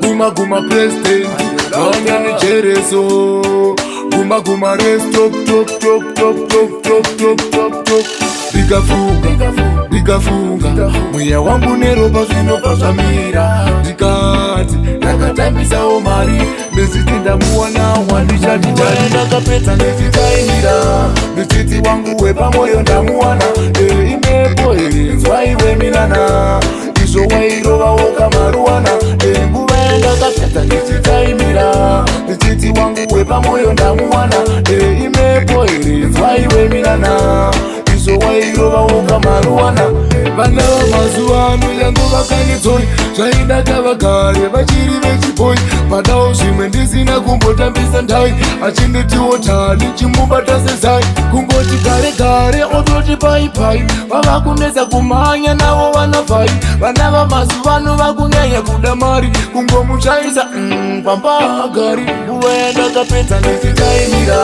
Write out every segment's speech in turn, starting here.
Guma guma president vauya nejereso. Guma guma res top top top top top top top top top. Ndikafunga, ndikafunga, mweya wangu neropa zvinobva zvamira. Ndikati ndakatambisawo mari ndichiti ndamuwana wandichati ndakapedza ndichitaimira, ndichiti wangu wepamwoyo ndamuwana. E, imhepo here? Nzwaiwe minana, izvo wairovawo kamaruwana. E, nguva yandakapedza ndichitaimira, ndichiti wangu wepamwoyo ndamuwana. E, imhepo here? Nzwaiwe minana, izvo wairovawo kamaruwana. Vana vamazuva ano yangova kanetsoi, zvaidaka vagare vachiri vechibhoi. Padawo zvimwe ndisina kumbotambisa ndai, achinditiwo tani chimubata sezai. Kungoti gare gare ototi pai pai, vava kunetsa kumhanya navo vanavhai. Vana vamazuva ano vakunyanya kuda mari, kungomuchaisa pambagari. Nguva yandakapedza ndichitaimira,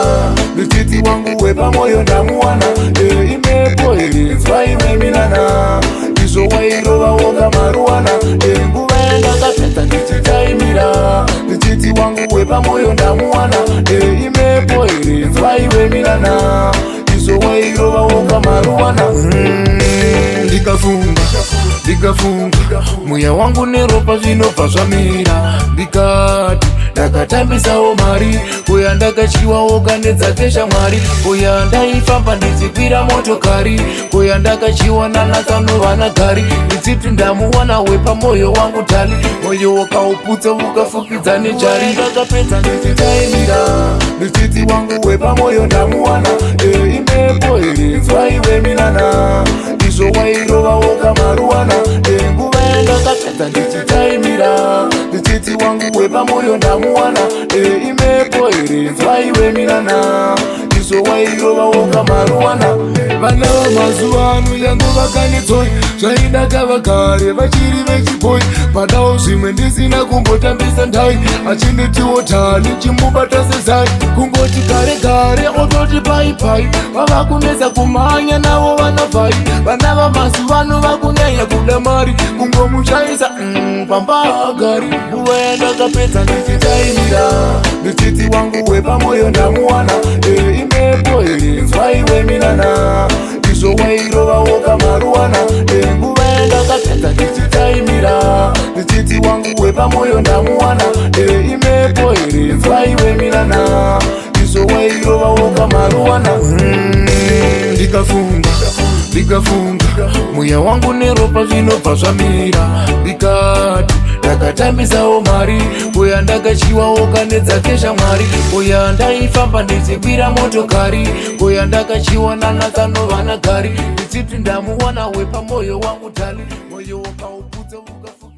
ndichiti wangu wepamwoyo ndamuwana. E, imhepo here? Nzwaiwe minana, izvo wairovawo kamaruwana. E, nguva yandakapedza ndichitaimira, ndichiti wangu wepamwoyo ndamuwana. E, imhepo here? Nzwaiwe minana, izvo wairovawo kamaruwana. Ndikafunga, ndikafunga, mweya wangu neropa zvinobva zvamira. Ndikati ndakatambisawo mari, uya ndakatyiwawo kane dzake shamwari. Uya ndaifamba ndichikwira motokari, uya ndakatyiwa nanatsano vanagari, ndichiti ndamuwana wepamwoyo wangu tali. Mwoyo wakauputsa ukafukidza nejari. Ndakapedza ndichitaimira, ndichiti wangu wepamwoyo ndamuwana. E, imhepo here? Nzwaiwe minana, izvo wairovawo kamaruwana. E, nguva yandakapedza ndichitaimira, ndichiti wangu wepamwoyo ndamuwana. E, imhepo here? Nzwaiwe minana, izvo wairovawo kamaruwana. Vana vamazuva ano yangova kanetsoi, zvaidaka vagare vachiri vechibhoi. Padawo zvimwe ndisina kumbotambisa ndai, achinditiwo tani chimubata sezai. Kungoti gare gare ototi pai pai, vava kunetsa kumhanya navo vanavhai. Vana vamazuva ano vakunyanya kuda mari, kungomuchaisa pambagari. Nguva yandakapedza ndichitaimira, ndichiti wangu wepamwoyo ndamuwana. E, imhepo here? Nzwaiwe minana, izvo wairovawo kamaruwana. E, nguva yandakapedza ndichitaimira, ndichiti wangu wepamwoyo ndamuwana. E, imhepo here? Nzwaiwe minana, izvo wairovawo kamaruwana. Ndikafunga, ndikafunga, mweya wangu neropa zvinobva zvamira. Ndikati ndakatambisawo mari, uya ndakatyiwawo kane dzake shamwari. Uya ndaifamba ndichikwira motokari, uya ndakatyiwa nanatsano vanagari, ndichiti ndamuwana wepamwoyo wangu tali. Mwoyo wakauputsa ukafukidza.